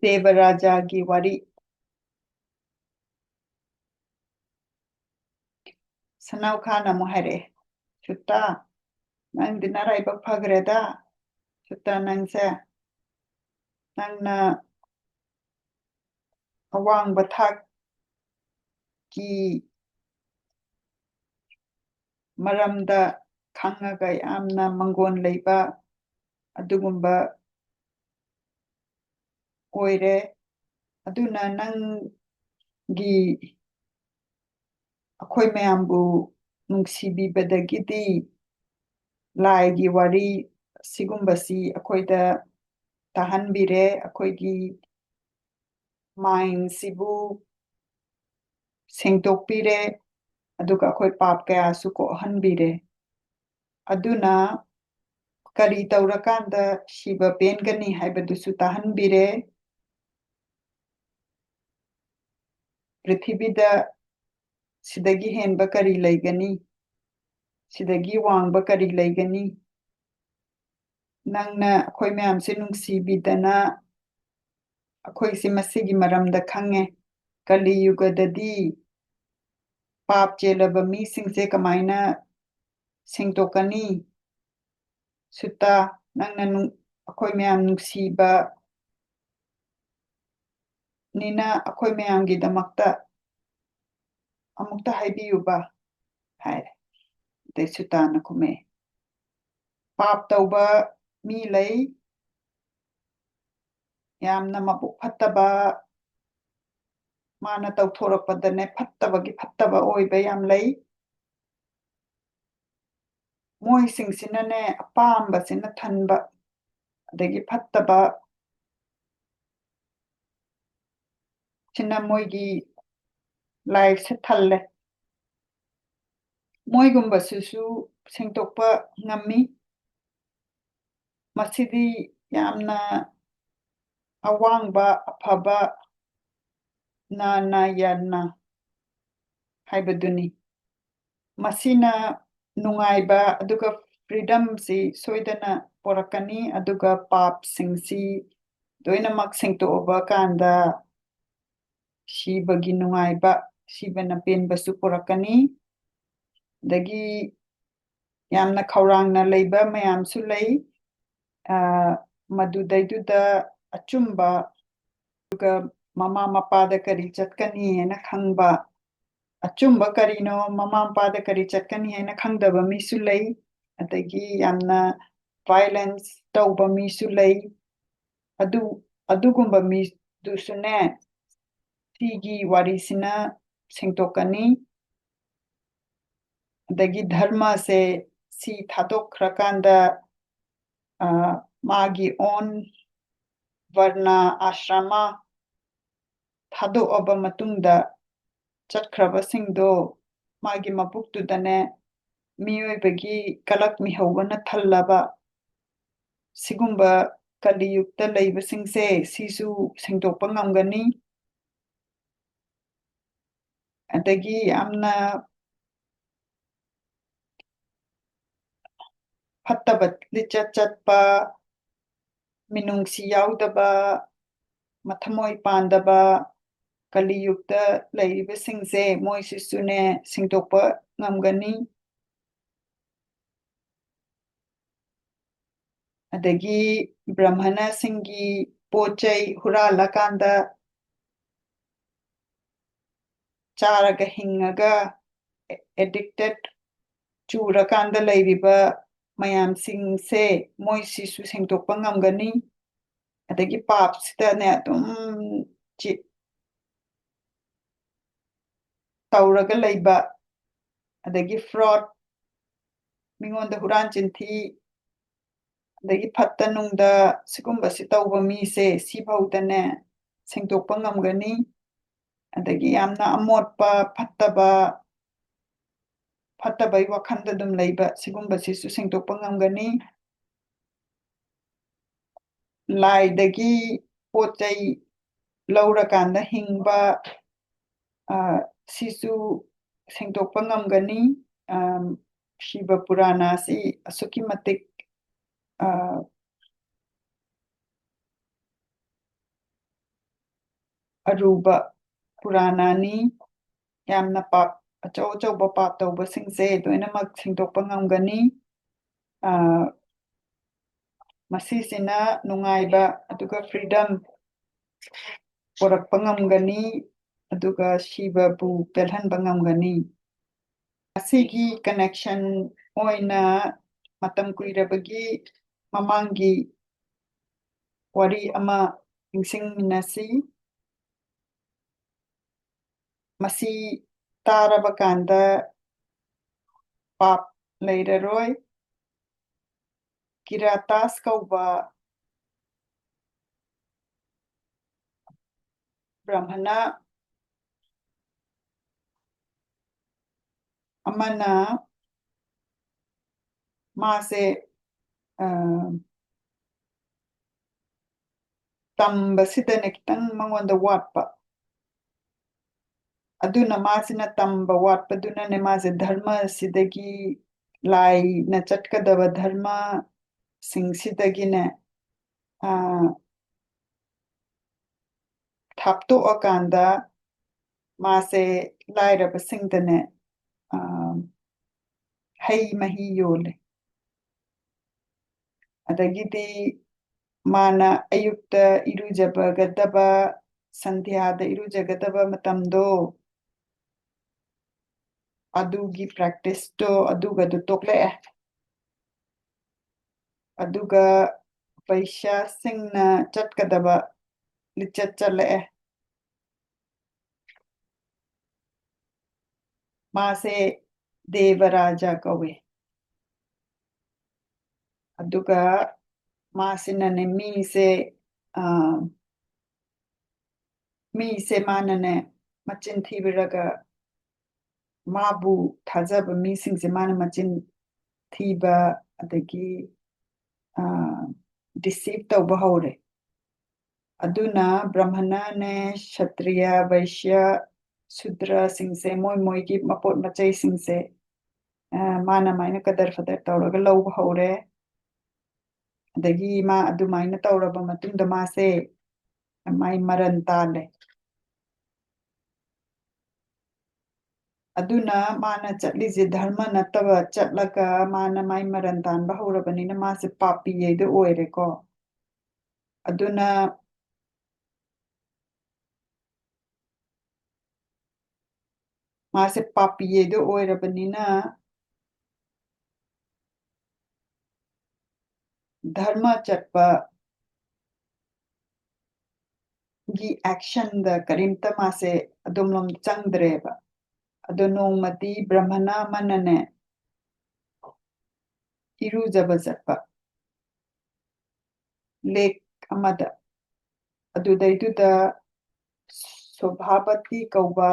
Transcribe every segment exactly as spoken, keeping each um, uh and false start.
ꯗꯦꯕꯔꯥꯖꯥꯒꯤ ꯋꯥꯔꯤ꯫ ꯁꯅꯥꯎ ꯈꯥꯟꯅ ꯑꯃꯨꯛ ꯍꯥꯏꯔꯛꯑꯦ, "ꯁꯨꯇꯥ, ꯅꯪꯗꯤ ꯅꯔꯥꯏꯕꯛ ꯐꯈ꯭ꯔꯦꯗ꯫ ꯁꯨꯇꯥ, ꯅꯪꯁꯦ, ꯅꯪꯅ ꯑꯋꯥꯡꯕ ꯊꯥꯛꯀꯤ ꯃꯔꯝꯗ ꯈꯪꯉꯒ ꯌꯥꯝꯅ ꯃꯪꯒꯣꯟ ꯂꯩꯕ ꯑꯗꯨꯒꯨꯝꯕ ꯑꯣꯏꯔꯦ꯫ ꯑꯗꯨꯅ ꯅꯪꯒꯤ, ꯑꯩꯈꯣꯏ ꯃꯌꯥꯝꯕꯨ ꯅꯨꯡꯁꯤꯕꯤꯕꯗꯒꯤꯗꯤ ꯂꯥꯏꯒꯤ ꯋꯥꯔꯤ ꯑꯁꯤꯒꯨꯝꯕꯁꯤ ꯑꯩꯈꯣꯏꯗ ꯇꯥꯍꯟꯕꯤꯔꯦ, ꯑꯩꯈꯣꯏꯒꯤ mindꯁꯤꯕꯨ ꯁꯦꯡꯗꯣꯛꯄꯤꯔꯦ, ꯑꯗꯨꯒ ꯑꯩꯈꯣꯏ ꯄꯥꯞ ꯀꯌꯥꯁꯨ ꯀꯣꯛꯍꯟꯕꯤꯔꯦ꯫ ꯑꯗꯨꯅ ꯀꯔꯤ ꯇꯧꯔꯀꯥꯟꯗ ꯁꯤꯕ ꯄꯦꯟꯒꯅꯤ ꯍꯥꯏꯕꯗꯨꯁꯨ ꯇꯥꯍꯟꯕꯤꯔꯦ꯫ ꯄ꯭ꯔꯤꯊꯤꯕꯤꯗ ꯁꯤꯗꯒꯤ ꯍꯦꯟꯕ ꯀꯔꯤ ꯂꯩꯒꯅꯤ? ꯁꯤꯗꯒꯤ ꯋꯥꯡꯕ ꯀꯔꯤ ꯂꯩꯒꯅꯤ? ꯅꯪꯅ ꯑꯩꯈꯣꯏ ꯃꯌꯥꯝꯁꯦ ꯅꯨꯡꯁꯤꯕꯤꯗꯅ ꯑꯩꯈꯣꯏꯁꯦ ꯃꯁꯤꯒꯤ ꯃꯔꯝꯗ ꯈꯪꯉꯦ꯫ ꯀꯂꯤ ꯌꯨꯒꯗꯗꯤ ꯄꯥꯞ ꯆꯦꯜꯂꯕ ꯃꯤꯁꯤꯡꯁꯦ ꯀꯃꯥꯏꯅ ꯁꯦꯡꯗꯣꯛꯀꯅꯤ? ꯁꯨꯇꯥ, ꯅꯪꯅ ꯅꯨꯡ-, ꯑꯩꯈꯣꯏ ꯃꯌꯥꯝ ꯅꯨꯡꯁꯤꯕ ꯅꯤꯅ ꯑꯩꯈꯣꯏ ꯃꯌꯥꯝꯒꯤꯗꯃꯛꯇ ꯑꯃꯨꯛꯇ ꯍꯥꯏꯕꯤꯌꯨꯕ" ꯍꯥꯏꯔꯦ꯫ ꯑꯗꯩ ꯁꯨꯇꯥꯅ ꯈꯨꯝꯃꯛꯑꯦ, "ꯄꯥꯞ ꯇꯧꯕ ꯃꯤ ꯂꯩ, ꯌꯥꯝꯅ ꯃꯕꯨꯛ ꯐꯠꯇꯕ, ꯃꯥꯅ ꯇꯧꯊꯣꯔꯛꯄꯗꯅꯦ ꯐꯠꯇꯕꯒꯤ ꯐꯠꯇꯕ ꯑꯣꯏꯕ ꯌꯥꯝ ꯂꯩ꯫ ꯃꯣꯏꯁꯤꯡꯁꯤꯅꯅꯦ ꯑꯄꯥꯝꯕꯁꯤꯅ ꯊꯟꯕ, ꯑꯗꯒꯤ ꯐꯠꯇꯕ ꯁꯤꯅ ꯃꯣꯏꯒꯤ lifeꯁꯦ ꯊꯜꯂꯦ꯫ ꯃꯣꯏꯒꯨꯝꯕꯁꯤꯁꯨ ꯁꯦꯡꯗꯣꯛꯄ ꯉꯝꯃꯤ꯫ ꯃꯁꯤꯗꯤ ꯌꯥꯝꯅ ꯑꯋꯥꯡꯕ, ꯑꯐꯕ ꯅꯥꯅꯥꯌꯥꯅ ꯍꯥꯏꯕꯗꯨꯅꯤ꯫ ꯃꯁꯤꯅ ꯅꯨꯡꯉꯥꯏꯕ ꯑꯗꯨꯒ freedomꯁꯤ ꯁꯣꯏꯗꯅ ꯄꯣꯔꯛꯀꯅꯤ, ꯑꯗꯨꯒ ꯄꯥꯞꯁꯤꯡꯁꯤ ꯂꯣꯏꯅꯃꯛ ꯁꯦꯡꯇꯣꯛꯑꯕ ꯀꯥꯟꯗ ꯁꯤꯕꯒꯤ ꯅꯨꯡꯉꯥꯏꯕ, ꯁꯤꯕꯅ ꯄꯦꯟꯕꯁꯨ ꯄꯨꯔꯛꯀꯅꯤ꯫ ꯑꯗꯒꯤ ꯌꯥꯝꯅ ꯈꯧꯔꯥꯡꯅ ꯂꯩꯕ ꯃꯌꯥꯝꯁꯨ ꯂꯩ꯫ ꯑ, ꯃꯗꯨꯗꯩꯗꯨꯗ ꯑꯆꯨꯝꯕ, ꯑꯗꯨꯒ ꯃꯃꯥ ꯃꯄꯥꯗ ꯀꯔꯤ ꯆꯠꯀꯅꯤ ꯍꯥꯏꯅ ꯈꯪꯕ, ꯑꯆꯨꯝꯕ ꯀꯔꯤꯅꯣ, ꯃꯃꯥ ꯃꯄꯥꯗ ꯀꯔꯤ ꯆꯠꯀꯅꯤ ꯍꯥꯏꯅ ꯈꯪꯗꯕ ꯃꯤꯁꯨ ꯂꯩ꯫ ꯑꯗꯒꯤ ꯌꯥꯝꯅ violence ꯇꯧꯕ ꯃꯤꯁꯨ ꯂꯩ꯫ ꯑꯗꯨ, ꯑꯗꯨꯒꯨꯝꯕ ꯃꯤꯗꯨꯁꯨꯅꯦ, ꯁꯤꯒꯤ ꯋꯥꯔꯤꯁꯤꯅ ꯁꯦꯡꯗꯣꯛꯀꯅꯤ꯫ ꯑꯗꯒꯤ ꯙꯔꯃꯁꯦ ꯁꯤ ꯊꯥꯗꯣꯛꯈ꯭ꯔꯀꯥꯟꯗ, ꯑ, ꯃꯥꯒꯤ own ꯚꯔꯅ, ꯑꯥꯁ꯭ꯔꯃ ꯊꯥꯗꯣꯛꯑꯕ ꯃꯇꯨꯡꯗ ꯆꯠꯈ꯭ꯔꯕꯁꯤꯡꯗꯣ ꯃꯥꯒꯤ ꯃꯕꯨꯛꯇꯨꯗꯅꯦ, ꯃꯤꯑꯣꯏꯕꯒꯤ ꯀꯂꯛ ꯃꯤꯍꯧꯕꯅ ꯊꯜꯂꯕ ꯁꯤꯒꯨꯝꯕ ꯀꯂꯤꯌꯨꯒꯇ ꯂꯩꯕꯁꯤꯡꯁꯦ ꯁꯤꯁꯨ ꯁꯦꯡꯗꯣꯛꯄ ꯉꯝꯒꯅꯤ꯫ ꯑꯗꯒꯤ ꯌꯥꯝꯅ ꯐꯠꯇꯕ ꯂꯤꯆꯠ ꯆꯠꯄ, ꯃꯤꯅꯨꯡꯁꯤ ꯌꯥꯎꯗꯕ, ꯃꯊꯃꯣꯏ ꯄꯥꯟꯗꯕ, ꯀꯂꯤꯌꯨꯒꯇ ꯂꯩꯔꯤꯕꯁꯤꯡꯁꯦ ꯃꯣꯏꯁꯤꯁꯨꯅꯦ ꯁꯦꯡꯗꯣꯛꯄ ꯉꯝꯒꯅꯤ꯫ ꯑꯗꯒꯤ ꯕ꯭ꯔꯥꯍꯃꯅꯁꯤꯡꯒꯤ ꯄꯣꯠ ꯆꯩ ꯍꯨꯔꯥꯜꯂꯀꯥꯟꯗ ꯆꯥꯔꯒ ꯍꯤꯡꯉꯒ addicted ꯆꯨꯔꯀꯥꯟꯗ ꯂꯩꯔꯤꯕ ꯃꯌꯥꯝꯁꯤꯡꯁꯦ ꯃꯣꯏꯁꯤꯁꯨ ꯁꯦꯡꯗꯣꯛꯄ ꯉꯝꯒꯅꯤ꯫ ꯑꯗꯒꯤ ꯄꯥꯞꯁꯤꯗꯅꯦ ꯑꯗꯨꯝ ꯆꯤ-, ꯇꯧꯔꯒ ꯂꯩꯕ, ꯑꯗꯒꯤ fraud, ꯃꯤꯉꯣꯟꯗ ꯍꯨꯔꯥꯟ ꯆꯤꯟꯊꯤ, ꯑꯗꯒꯤ ꯐꯠꯇ ꯅꯨꯡꯗ ꯁꯤꯒꯨꯝꯕꯁꯤ ꯇꯧꯕ ꯃꯤꯁꯦ ꯁꯤꯐꯧꯗꯅꯦ ꯁꯦꯡꯗꯣꯛꯄ ꯉꯝꯒꯅꯤ꯫ ꯑꯗꯒꯤ ꯌꯥꯝꯅ ꯑꯃꯣꯠꯄ, ꯐꯠꯇꯕ, ꯐꯠꯇꯕꯩ ꯋꯥꯈꯜꯗ ꯑꯗꯨꯝ ꯂꯩꯕ ꯁꯤꯒꯨꯝꯕꯁꯤꯁꯨ ꯁꯦꯡꯗꯣꯛꯄ ꯉꯝꯒꯅꯤ꯫ ꯂꯥꯏꯗꯒꯤ ꯄꯣꯠ ꯆꯩ ꯂꯧꯔꯀꯥꯟꯗ ꯍꯤꯡꯕ, ꯑ, ꯁꯤꯁꯨ ꯁꯦꯡꯗꯣꯛꯄ ꯉꯝꯒꯅꯤ꯫ ꯑꯝ, ꯁꯤꯕ ꯄꯨꯔꯥꯅ ꯑꯁꯤ ꯑꯁꯨꯛꯀꯤ ꯃꯇꯤꯛ, ꯑ, ꯑꯔꯨꯕ ꯄꯨꯔꯥꯅꯥꯅꯤ꯫ ꯌꯥꯝꯅ ꯄꯥꯞ, ꯑꯆꯧ ꯑꯆꯧꯕ ꯄꯥꯞ ꯇꯧꯕꯁꯤꯡꯁꯦ ꯂꯣꯏꯅꯃꯛ ꯁꯦꯡꯗꯣꯛꯄ ꯉꯝꯒꯅꯤ꯫ ꯑ, ꯃꯁꯤꯁꯤꯅ ꯅꯨꯡꯉꯥꯏꯕ ꯑꯗꯨꯒ freedom ꯄꯨꯔꯛꯄ ꯉꯝꯒꯅꯤ, ꯑꯗꯨꯒ ꯁꯤꯕꯕꯨ ꯄꯦꯜꯍꯟꯕ ꯉꯝꯒꯅꯤ꯫ ꯑꯁꯤꯒꯤ connection ꯑꯣꯏꯅ ꯃꯇꯝ ꯀꯨꯏꯔꯕꯒꯤ ꯃꯃꯥꯡꯒꯤ ꯋꯥꯔꯤ ꯑꯃ ꯅꯤꯡꯁꯤꯡꯃꯤꯟꯅꯁꯤ꯫ ꯃꯁꯤ ꯇꯥꯔꯕ ꯀꯥꯟꯗ ꯄꯥꯞ ꯂꯩꯔꯔꯣꯏ꯫ ꯀꯤꯔꯥꯇꯥꯁ ꯀꯧꯕ ꯕ꯭ꯔꯥꯍꯃꯅ ꯑꯃꯅ ꯃꯥꯁꯦ, ꯑ, ꯇꯝꯕꯁꯤꯗꯅꯦ ꯈꯤꯇꯪ ꯃꯉꯣꯟꯗ ꯋꯥꯠꯄ꯫ ꯑꯗꯨꯅ ꯃꯥꯁꯤꯅ ꯇꯝꯕ ꯋꯥꯠꯄꯗꯨꯅꯅꯦ ꯃꯥꯁꯦ ꯙꯔꯃꯁꯤꯗꯒꯤ, ꯂꯥꯏꯅ ꯆꯠꯀꯗꯕ ꯙꯔꯃꯁꯤꯡꯁꯤꯗꯒꯤꯅꯦ, ꯑ, ꯊꯥꯞꯇꯣꯛꯑꯀꯥꯟꯗ ꯃꯥꯁꯦ ꯂꯥꯏꯔꯕꯁꯤꯡꯗꯅꯦ, ꯑ, ꯍꯩ ꯃꯍꯤ ꯌꯣꯜꯂꯦ꯫ ꯑꯗꯒꯤꯗꯤ ꯃꯥꯅ ꯑꯌꯨꯛꯇ ꯏꯔꯨꯖꯕꯒꯗꯕ, ꯁꯟꯙ꯭ꯌꯥꯗ ꯏꯔꯨꯖꯒꯗꯕ ꯃꯇꯝꯗꯣ, ꯑꯗꯨꯒꯤ practiceꯇꯣ ꯑꯗꯨꯒꯗꯨ ꯇꯣꯛꯂꯛꯑꯦ꯫ ꯑꯗꯨꯒ ꯕꯩꯁ꯭ꯌꯥꯁꯤꯡꯅ ꯆꯠꯀꯗꯕ ꯂꯤꯆꯠ ꯆꯠꯂꯛꯑꯦ꯫ ꯃꯥꯁꯦ ꯗꯦꯕꯔꯥꯖꯥ ꯀꯧꯋꯦ꯫ ꯑꯗꯨꯒ ꯃꯥꯁꯤꯅꯅꯦ ꯃꯤꯁꯦ, ꯑ, ꯃꯤꯁꯦ ꯃꯥꯅꯅꯦ ꯃꯆꯤꯟ ꯊꯤꯕꯤꯔꯒ ꯃꯥꯕꯨ ꯊꯥꯖꯕ ꯃꯤꯁꯤꯡꯁꯦ ꯃꯥꯅ ꯃꯆꯤꯟ ꯊꯤꯕ ꯑꯗꯒꯤ, ꯑ, deceive ꯇꯧꯕ ꯍꯧꯔꯦ꯫ ꯑꯗꯨꯅ ꯕ꯭ꯔꯥꯍꯃꯅꯅꯦ, ꯁꯇ꯭ꯔꯤꯌ, ꯕꯩꯁ꯭ꯌ, ꯁꯨꯗ꯭ꯔꯁꯤꯡꯁꯦ ꯃꯣꯏ ꯃꯣꯏꯒꯤ ꯃꯄꯣꯠ ꯃꯆꯩꯁꯤꯡꯁꯦ, ꯑ, ꯃꯥꯅ ꯃꯥꯏꯅ ꯀꯗꯔ ꯐꯗꯔ ꯇꯧꯔꯒ ꯂꯧꯕ ꯍꯧꯔꯦ꯫ ꯑꯗꯒꯤ ꯃꯥ ꯑꯗꯨꯃꯥꯏꯅ ꯇꯧꯔꯕ ꯃꯇꯨꯡꯗ ꯃꯥꯁꯦ ꯃꯥꯏ ꯃꯔꯟ ꯇꯥꯜꯂꯦ꯫ ꯑꯗꯨꯅ ꯃꯥꯅ ꯆꯠꯂꯤꯁꯦ ꯙꯔꯃ ꯅꯠꯇꯕ ꯆꯠꯂꯒ ꯃꯥꯅ ꯃꯥꯏ ꯃꯔꯟ ꯇꯥꯟꯕ ꯍꯧꯔꯕꯅꯤꯅ ꯃꯥꯁꯦ ꯄꯥꯄꯤ ꯍꯥꯏꯗꯣ ꯑꯣꯏꯔꯦꯀꯣ꯫ ꯑꯗꯨꯅ ꯃꯥꯁꯦ ꯄꯥꯄꯤ ꯍꯥꯏꯗꯣ ꯑꯣꯏꯔꯕꯅꯤꯅ ꯙꯔꯃ ꯆꯠꯄ ꯒꯤ actionꯗ ꯀꯔꯤꯝꯇ ꯃꯥꯁꯦ ꯑꯗꯣꯝꯂꯣꯝ ꯆꯪꯗ꯭ꯔꯦꯕ꯫ ꯑꯗꯣ ꯅꯣꯡꯃꯗꯤ ꯕ꯭ꯔꯍꯃꯅ ꯑꯃꯅꯅꯦ ꯏꯔꯨꯖꯕ ꯆꯠꯄ lake ꯑꯃꯗ, ꯑꯗꯨꯗꯩꯗꯨꯗ ꯁꯣꯚꯥꯕꯇꯤ ꯀꯧꯕ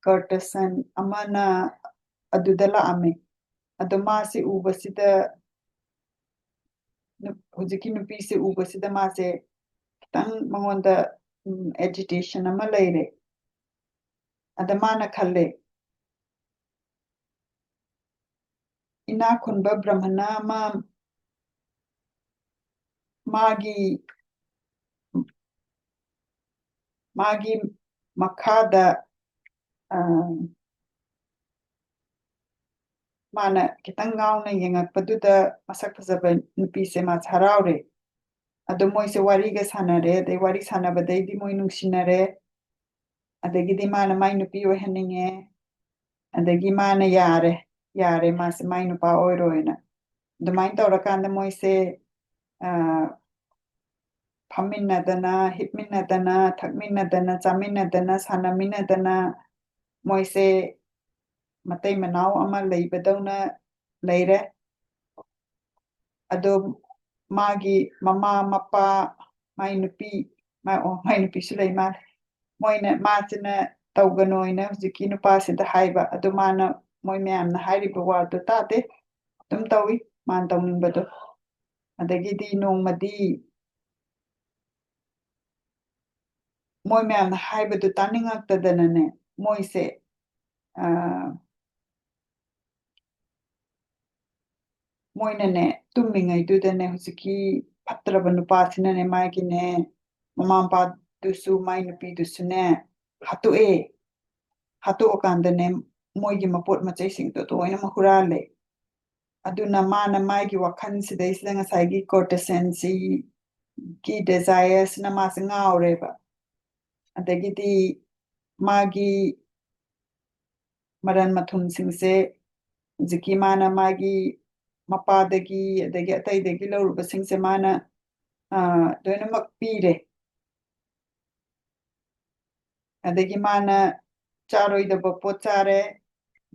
ꯀꯔꯇꯁꯟ ꯑꯃꯅ ꯑꯗꯨꯗ ꯂꯥꯛꯑꯝꯃꯦ꯫ ꯑꯗꯣ ꯃꯥꯁꯦ ꯎꯕꯁꯤꯗ ꯅꯨ-, ꯍꯧꯖꯤꯛꯀꯤ ꯅꯨꯄꯤꯁꯦ ꯎꯕꯁꯤꯗ ꯃꯥꯁꯦ ꯈꯤꯇꯪ ꯃꯉꯣꯟꯗ, ꯎꯝ, agitation ꯑꯃ ꯂꯩꯔꯦ꯫ ꯑꯗ ꯃꯥꯅ ꯈꯜꯂꯦ, ꯏꯅꯥꯛ ꯈꯨꯟꯕ ꯕ꯭ꯔꯍꯃꯅ ꯑꯃ ꯃꯥꯒꯤ, ꯃꯥꯒꯤ ꯃꯈꯥꯗ, ꯑ, ꯃꯥꯅ ꯈꯤꯇꯪ ꯉꯥꯎꯅ ꯌꯦꯡꯉꯛꯄꯗꯨꯗ ꯃꯁꯛ ꯐꯖꯕ ꯅꯨꯄꯤꯁꯦ ꯃꯥꯁꯦ ꯍꯔꯥꯎꯔꯦ꯫ ꯑꯗꯣ ꯃꯣꯏꯁꯦ ꯋꯥꯔꯤꯒ ꯁꯥꯟꯅꯔꯦ, ꯑꯗꯩ ꯋꯥꯔꯤ ꯁꯥꯟꯅꯕꯗꯩꯗꯤ ꯃꯣꯏ ꯅꯨꯡꯁꯤꯅꯔꯦ꯫ ꯑꯗꯒꯤꯗꯤ ꯃꯥꯅ ꯃꯥꯏ ꯅꯨꯄꯤ ꯑꯣꯏꯍꯟꯅꯤꯡꯉꯦ꯫ ꯑꯗꯒꯤ ꯃꯥꯅ ꯌꯥꯔꯦ, ꯌꯥꯔꯦ, ꯃꯥꯁꯦ ꯃꯥꯏ ꯅꯨꯄꯥ ꯑꯣꯏꯔꯣꯏꯅ꯫ ꯑꯗꯨꯃꯥꯏꯅ ꯇꯧꯔꯀꯥꯟꯗ ꯃꯣꯏꯁꯦ, ꯑ, ꯐꯝꯃꯤꯟꯅꯗꯅ, ꯍꯤꯞꯃꯤꯟꯅꯗꯅ, ꯊꯛꯃꯤꯟꯅꯗꯅ, ꯆꯥꯃꯤꯟꯅꯗꯅ, ꯁꯥꯟꯅꯃꯤꯟꯅꯗꯅ, ꯃꯣꯏꯁꯦ ꯃꯇꯩ ꯃꯅꯥꯎ ꯑꯃ ꯂꯩꯕꯗꯧꯅ ꯂꯩꯔꯦ꯫ ꯑꯗꯣ ꯃꯥꯒꯤ ꯃꯃꯥ ꯃꯄꯥ, ꯃꯥꯏ ꯅꯨꯄꯤ, ꯃꯥ-, ꯑꯣ, ꯃꯥꯏ ꯅꯨꯄꯤꯁꯨ ꯂꯩ ꯃꯥꯜꯂꯦ꯫ ꯃꯣꯏꯅ, ꯃꯥꯁꯤꯅ ꯇꯧꯒꯅꯣꯅ ꯍꯧꯖꯤꯛꯀꯤ ꯅꯨꯄꯥꯁꯤꯗ ꯍꯥꯏꯕ꯫ ꯑꯗꯨ ꯃꯥꯅ, ꯃꯣꯏ ꯃꯌꯥꯝꯅ ꯍꯥꯏꯔꯤꯕ ꯋꯥꯗꯣ ꯇꯥꯗꯦ꯫ ꯑꯗꯨꯝ ꯇꯧꯏ ꯃꯥꯅ ꯇꯧꯅꯤꯡꯕꯗꯣ꯫ ꯑꯗꯒꯤꯗꯤ ꯅꯣꯡꯃꯗꯤ ꯃꯣꯏ ꯃꯌꯥꯝꯅ ꯍꯥꯏꯕꯗꯨ ꯇꯥꯅꯤꯡꯉꯛꯇꯗꯅꯅꯦ, ꯃꯣꯏꯁꯦ, ꯑ, ꯃꯣꯏꯅꯅꯦ, ꯇꯨꯝꯃꯤꯉꯩꯗꯨꯗꯅꯦ, ꯍꯧꯖꯤꯛꯀꯤ ꯐꯠꯇ꯭ꯔꯕ ꯅꯨꯄꯥꯁꯤꯅꯅꯦ, ꯃꯥꯒꯤꯅꯦ, ꯃꯃꯥ ꯃꯄꯥꯗꯨꯁꯨ, ꯃꯥꯏ ꯅꯨꯄꯤꯗꯨꯁꯨꯅꯦ, ꯍꯥꯠꯇꯣꯛꯑꯦ꯫ ꯍꯥꯠꯇꯣꯛꯑꯀꯥꯟꯗꯅꯦ, ꯃꯣꯏꯒꯤ ꯃꯄꯣꯠ ꯃꯆꯩꯁꯤꯡꯗꯣ ꯂꯣꯏꯅꯃꯛ ꯍꯨꯔꯥꯜꯂꯦ꯫ ꯑꯗꯨꯅ ꯃꯥꯅ ꯃꯥꯒꯤ ꯋꯥꯈꯜꯁꯤꯗꯩꯁꯤꯗ ꯉꯁꯥꯏꯒꯤ ꯀꯣꯔꯇꯦꯁꯟꯁꯤꯒꯤ ꯗꯦꯖꯥꯏꯌꯔꯁꯤꯅ ꯃꯥꯁꯦ ꯉꯥꯎꯔꯦꯕ꯫ ꯑꯗꯒꯤꯗꯤ ꯃꯥꯒꯤ ꯃꯔꯟ ꯃꯊꯨꯝꯁꯤꯡꯁꯦ ꯍꯧꯖꯤꯛꯀꯤ ꯃꯥꯅ ꯃꯥꯒꯤ ꯃꯄꯥꯗꯒꯤ ꯑꯗꯒꯤ ꯑꯇꯩꯗꯒꯤ ꯂꯧꯔꯨꯕꯁꯤꯡꯁꯦ ꯃꯥꯅ, ꯑ, ꯂꯣꯏꯅꯃꯛ ꯄꯤꯔꯦ꯫ ꯑꯗꯒꯤ ꯃꯥꯅ ꯆꯥꯔꯣꯏꯗꯕ ꯄꯣꯠ ꯆꯥꯔꯦ,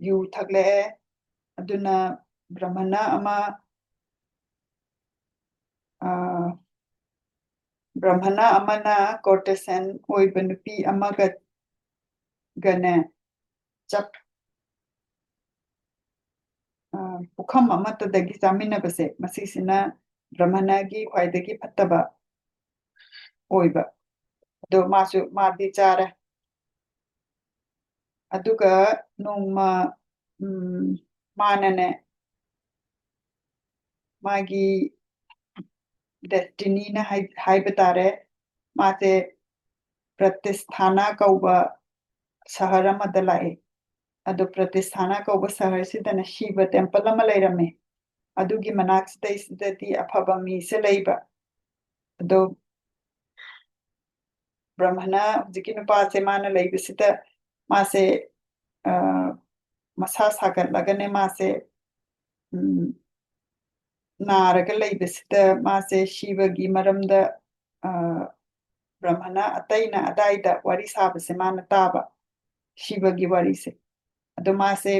ꯌꯨ ꯊꯛꯂꯛꯑꯦ꯫ ꯑꯗꯨꯅ ꯕ꯭ꯔꯍꯃꯅ ꯑꯃ, ꯑ, ꯕ꯭ꯔꯍꯃꯅ ꯑꯃꯅ ꯀꯣꯔꯇꯦꯁꯟ ꯑꯣꯏꯕ ꯅꯨꯄꯤ ꯑꯃꯒ, ꯒꯅꯦ, ꯆꯞ-, ꯑ, ꯄꯨꯈꯝ ꯑꯃꯠꯇꯗꯒꯤ ꯆꯥꯃꯤꯟꯅꯕꯁꯦ, ꯃꯁꯤꯁꯤꯅ ꯕ꯭ꯔꯍꯃꯅꯒꯤ ꯈ꯭ꯋꯥꯏꯗꯒꯤ ꯐꯠꯇꯕ ꯑꯣꯏꯕ꯫ ꯑꯗꯣ ꯃꯥꯁꯨ, ꯃꯥꯗꯤ ꯆꯥꯔꯦ꯫ ꯑꯗꯨꯒ ꯅꯣꯡꯃ, ꯎꯝ, ꯃꯥꯅꯅꯦ, ꯃꯥꯒꯤ ꯗꯦꯁꯇꯤꯅꯤꯅ ꯍꯥꯏ-, ꯍꯥꯏꯕ ꯇꯥꯔꯦ, ꯃꯥꯁꯦ ꯄ꯭ꯔꯇꯤꯁꯊꯥꯅ ꯀꯧꯕ ꯁꯍꯔ ꯑꯃꯗ ꯂꯥꯛꯑꯦ꯫ ꯑꯗꯣ ꯄ꯭ꯔꯇꯤꯁꯊꯥꯅ ꯀꯧꯕ ꯁꯍꯔꯁꯤꯗꯅ ꯁꯤꯕ ꯇꯦꯝꯄꯜ ꯑꯃ ꯂꯩꯔꯝꯃꯦ꯫ ꯑꯗꯨꯒꯤ ꯃꯅꯥꯛꯁꯤꯗꯩꯁꯤꯗꯗꯤ ꯑꯐꯕ ꯃꯤꯁꯦ ꯂꯩꯕ꯫ ꯑꯗꯣ ꯕ꯭ꯔꯍꯃꯅ ꯍꯧꯖꯤꯛꯀꯤ ꯅꯨꯄꯥꯁꯦ ꯃꯥꯅ ꯂꯩꯕꯁꯤꯗ ꯃꯥꯁꯦ, ꯑ, ꯃꯁꯥ ꯁꯥꯒꯠꯂꯒꯅꯦ ꯃꯥꯁꯦ, ꯎꯝ, ꯅꯥꯔꯒ ꯂꯩꯕꯁꯤꯗ ꯃꯥꯁꯦ ꯁꯤꯕꯒꯤ ꯃꯔꯝꯗ, ꯑ, ꯕ꯭ꯔꯍꯃꯅ ꯑꯇꯩꯅ ꯑꯗꯥꯏꯗ ꯋꯥꯔꯤ ꯁꯥꯕꯁꯦ ꯃꯥꯅ ꯇꯥꯕ, ꯁꯤꯕꯒꯤ ꯋꯥꯔꯤꯁꯦ꯫ ꯑꯗꯣ ꯃꯥꯁꯦ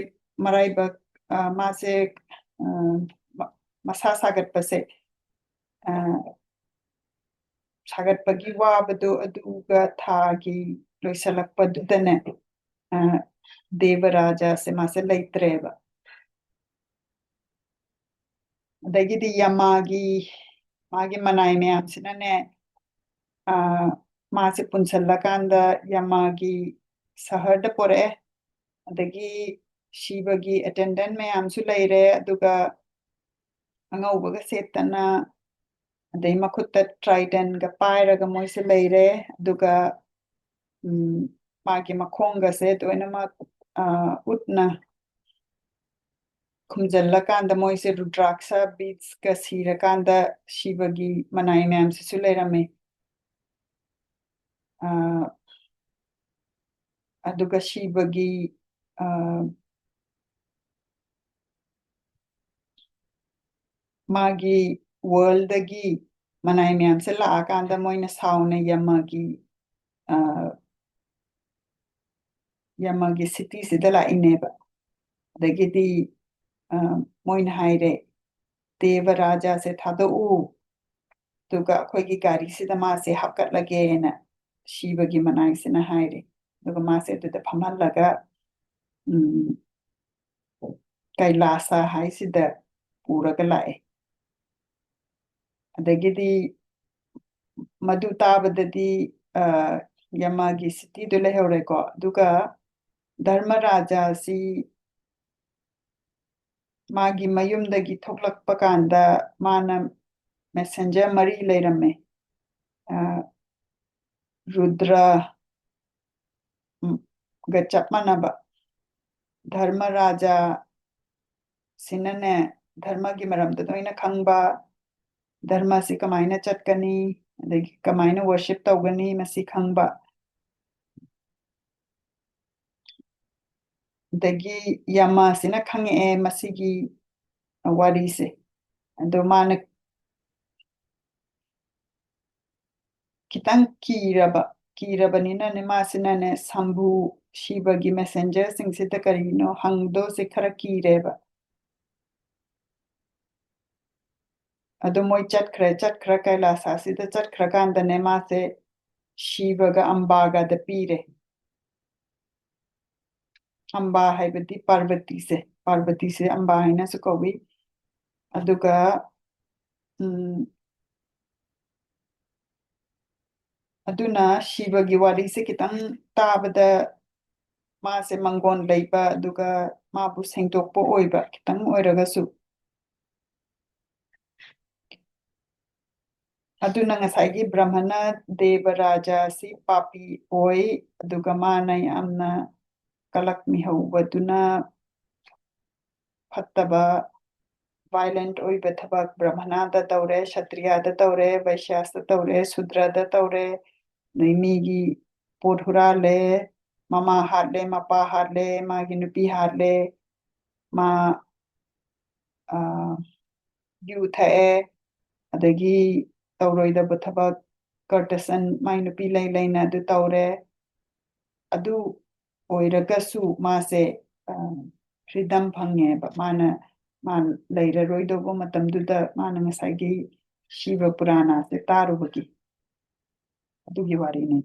ꯃꯔꯥꯏꯕꯛ, ꯑ, ꯃꯥꯁꯦ, ꯑ, ꯃ-, ꯃꯁꯥ ꯁꯥꯒꯠꯄꯁꯦ, ꯑ, ꯁꯥꯒꯠꯄꯒꯤ ꯋꯥꯕꯗꯣ ꯑꯗꯨꯒ ꯊꯥꯒꯤ ꯂꯣꯏꯁꯤꯜꯂꯛꯄꯗꯨꯗꯅꯦ, ꯑ, ꯗꯦꯕꯔꯥꯖꯥꯁꯦ ꯃꯥꯁꯦ ꯂꯩꯇ꯭ꯔꯦꯕ꯫ ꯑꯗꯒꯤꯗꯤ ꯌꯃꯥꯒꯤ, ꯃꯥꯒꯤ ꯃꯅꯥꯏ ꯃꯌꯥꯝꯁꯤꯅꯅꯦ, ꯑ, ꯃꯥꯁꯦ ꯄꯨꯟꯁꯤꯜꯂꯀꯥꯟꯗ ꯌꯃꯥꯒꯤ ꯁꯍꯔꯗ ꯄꯣꯔꯛꯑꯦ꯫ ꯑꯗꯒꯤ ꯁꯤꯕꯒꯤ ꯑꯦꯇꯦꯟꯗꯦꯟ ꯃꯌꯥꯝꯁꯨ ꯂꯩꯔꯦ, ꯑꯗꯨꯒ ꯑꯉꯧꯕꯒ ꯁꯦꯠꯇꯅ, ꯑꯗꯩ ꯃꯈꯨꯠꯇ ꯇ꯭ꯔꯥꯏꯗꯦꯟꯒ ꯄꯥꯏꯔꯒ ꯃꯣꯏꯁꯦ ꯂꯩꯔꯦ꯫ ꯑꯗꯨꯒ, ꯎꯝ, ꯃꯥꯒꯤ ꯃꯈꯣꯡꯒꯁꯦ ꯂꯣꯏꯅꯃꯛ ꯑ, ꯎꯠꯅ ꯈꯨꯝꯖꯤꯜꯂꯀꯥꯟꯗ ꯃꯣꯏꯁꯦ ꯔꯨꯗ꯭ꯔꯥꯛꯁ ꯕꯤꯠꯁꯀ ꯁꯤꯔꯀꯥꯟꯗ ꯁꯤꯕꯒꯤ ꯃꯅꯥꯏ ꯃꯌꯥꯝꯁꯤꯁꯨ ꯂꯩꯔꯝꯃꯦ꯫ ꯑ, ꯑꯗꯨꯒ ꯁꯤꯕꯒꯤ, ꯑ, ꯃꯥꯒꯤ ꯋꯥꯔꯜꯗꯒꯤ ꯃꯅꯥꯏ ꯃꯌꯥꯝꯁꯦ ꯂꯥꯛꯑꯀꯥꯟꯗ ꯃꯣꯏꯅ ꯁꯥꯎꯅ ꯌꯃꯒꯤ, ꯑ, ꯌꯃꯒꯤ ꯁꯤꯇꯤꯁꯤꯗ ꯂꯥꯛꯏꯅꯦꯕ꯫ ꯑꯗꯒꯤꯗꯤ, ꯑ, ꯃꯣꯏꯅ ꯍꯥꯏꯔꯦ, "ꯗꯦꯕ ꯔꯥꯖꯥꯁꯦ ꯊꯥꯗꯣꯛꯎ, ꯑꯗꯨꯒ ꯑꯩꯈꯣꯏꯒꯤ ꯒꯥꯔꯤꯁꯤꯗ ꯃꯥꯁꯦ ꯍꯥꯞꯀꯠꯂꯒꯦꯅ" ꯁꯤꯕꯒꯤ ꯃꯅꯥꯏꯁꯤꯅ ꯍꯥꯏꯔꯦ꯫ ꯑꯗꯨꯒ ꯃꯥꯁꯦ ꯑꯗꯨꯗ ꯐꯝꯍꯜꯂꯒ, ꯎꯝ, ꯀꯩꯂꯥꯁ ꯍꯥꯏꯁꯤꯗ ꯄꯨꯔꯒ ꯂꯥꯛꯑꯦ꯫ ꯑꯗꯒꯤꯗꯤ ꯃꯗꯨ ꯇꯥꯕꯗꯗꯤ, ꯑ, ꯌꯃꯒꯤ ꯁꯤꯇꯤꯗꯨ ꯂꯩꯍꯧꯔꯦꯀꯣ꯫ ꯑꯗꯨꯒ ꯙꯔꯃꯔꯥꯖꯥ ꯑꯁꯤ ꯃꯥꯒꯤ ꯃꯌꯨꯝꯗꯒꯤ ꯊꯣꯛꯂꯛꯄ ꯀꯥꯟꯗ ꯃꯥꯅ ꯃꯦꯁꯦꯟꯖꯔ ꯃꯔꯤ ꯂꯩꯔꯝꯃꯦ꯫ ꯑ, ꯔꯨꯗ꯭ꯔ, ꯎꯝ, ꯒ ꯆꯞ ꯃꯥꯟꯅꯕ꯫ ꯙꯔꯃꯔꯥꯖꯥ ꯁꯤꯅꯅꯦ, ꯙꯔꯃꯒꯤ ꯃꯔꯝꯗ ꯂꯣꯏꯅ ꯈꯪꯕ, ꯙꯔꯃꯁꯤ ꯀꯃꯥꯏꯅ ꯆꯠꯀꯅꯤ, ꯑꯗꯒꯤ ꯀꯃꯥꯏꯅ ꯋꯔꯁꯤꯞ ꯇꯧꯒꯅꯤ, ꯃꯁꯤ ꯈꯪꯕ꯫ ꯑꯗꯒꯤ ꯌꯃꯁꯤꯅ ꯈꯪꯉꯛꯑꯦ ꯃꯁꯤꯒꯤ ꯋꯥꯔꯤꯁꯦ꯫ ꯑꯗꯣ ꯃꯥꯅ ꯈꯤꯇꯪ ꯀꯤꯔꯕ, ꯀꯤꯔꯕꯅꯤꯅꯅꯦ, ꯃꯥꯁꯤꯅꯅꯦ, ꯁꯝꯚꯨ ꯁꯤꯕꯒꯤ ꯃꯦꯁꯦꯟꯖꯔꯁꯤꯡꯁꯤꯗ ꯀꯔꯤꯅꯣ ꯍꯪꯗꯣꯁꯦ ꯈꯔ ꯀꯤꯔꯦꯕ꯫ ꯑꯗꯣ ꯃꯣꯏ ꯆꯠꯈ꯭ꯔꯦ, ꯆꯠꯈ꯭ꯔ ꯀꯩꯂꯥꯁꯥꯁꯤꯗ ꯆꯠꯈ꯭ꯔꯀꯥꯟꯗꯅꯦ, ꯃꯥꯁꯦ ꯁꯤꯕꯒ ꯑꯝꯕꯥꯒꯗ ꯄꯤꯔꯦ꯫ ꯑꯝꯕꯥ ꯍꯥꯏꯕꯗꯤ ꯄꯥꯔꯕꯇꯤꯁꯦ, ꯄꯥꯔꯕꯇꯤꯁꯦ ꯑꯝꯕꯥ ꯍꯥꯏꯅꯁꯨ ꯀꯧꯏ꯫ ꯑꯗꯨꯒ, ꯎꯝ, ꯑꯗꯨꯅ ꯁꯤꯕꯒꯤ ꯋꯥꯔꯤꯁꯦ ꯈꯤꯇꯪ ꯇꯥꯕꯗ ꯃꯥꯁꯦ ꯃꯪꯒꯣꯟ ꯂꯩꯕ, ꯑꯗꯨꯒ ꯃꯥꯕꯨ ꯁꯦꯡꯗꯣꯛꯄ ꯑꯣꯏꯕ ꯈꯤꯇꯪ ꯑꯣꯏꯔꯒꯁꯨ꯫ ꯑꯗꯨꯅ ꯉꯁꯥꯏꯒꯤ ꯕ꯭ꯔꯍꯃꯅ ꯗꯦꯕ ꯔꯥꯖꯥ ꯑꯁꯤ ꯄꯥꯄꯤ ꯑꯣꯏ, ꯑꯗꯨꯒ ꯃꯥꯅ ꯌꯥꯝꯅ ꯀꯂꯛ ꯃꯤꯍꯧꯕꯗꯨꯅ ꯐꯠꯇꯕ, violent ꯑꯣꯏꯕ ꯊꯕꯛ ꯕ꯭ꯔꯥꯍꯃꯅꯥꯗ ꯇꯧꯔꯦ, ꯁꯇ꯭ꯔꯤꯌꯥꯗ ꯇꯧꯔꯦ, ꯕꯩꯁ꯭ꯌꯥꯁꯇ ꯇꯧꯔꯦ, ꯁꯨꯗ꯭ꯔꯗ ꯇꯧꯔꯦ, ꯑꯗꯩ ꯃꯤꯒꯤ ꯄꯣꯠ ꯍꯨꯔꯥꯜꯂꯦ, ꯃꯃꯥ ꯍꯥꯠꯂꯦ, ꯃꯄꯥ ꯍꯥꯠꯂꯦ, ꯃꯥꯒꯤ ꯅꯨꯄꯤ ꯍꯥꯠꯂꯦ, ꯃꯥ ꯌꯨ ꯊꯛꯑꯦ, ꯑꯗꯒꯤ ꯇꯧꯔꯣꯏꯗꯕ ꯊꯕꯛ, ꯀꯔꯇꯁꯟ, ꯃꯥꯏ ꯅꯨꯄꯤ ꯂꯩ ꯂꯩꯅ ꯑꯗꯨ ꯇꯧꯔꯦ꯫ ꯑꯗꯨ ꯑꯣꯏꯔꯒꯁꯨ ꯃꯥꯁꯦ ꯐ꯭ꯔꯤꯗꯝ ꯐꯪꯉꯦꯕ꯫ ꯃꯥꯅ ꯃꯥ ꯂꯩꯔꯔꯣꯏꯗꯧꯕ ꯃꯇꯝꯗꯨꯗ ꯃꯥꯅ ꯉꯁꯥꯏꯒꯤ ꯁꯤꯕ ꯄꯨꯔꯥꯅꯥꯁꯦ ꯇꯥꯔꯨꯕꯒꯤ꯫ ꯑꯗꯨꯒꯤ ꯋꯥꯔꯤꯅꯤ꯫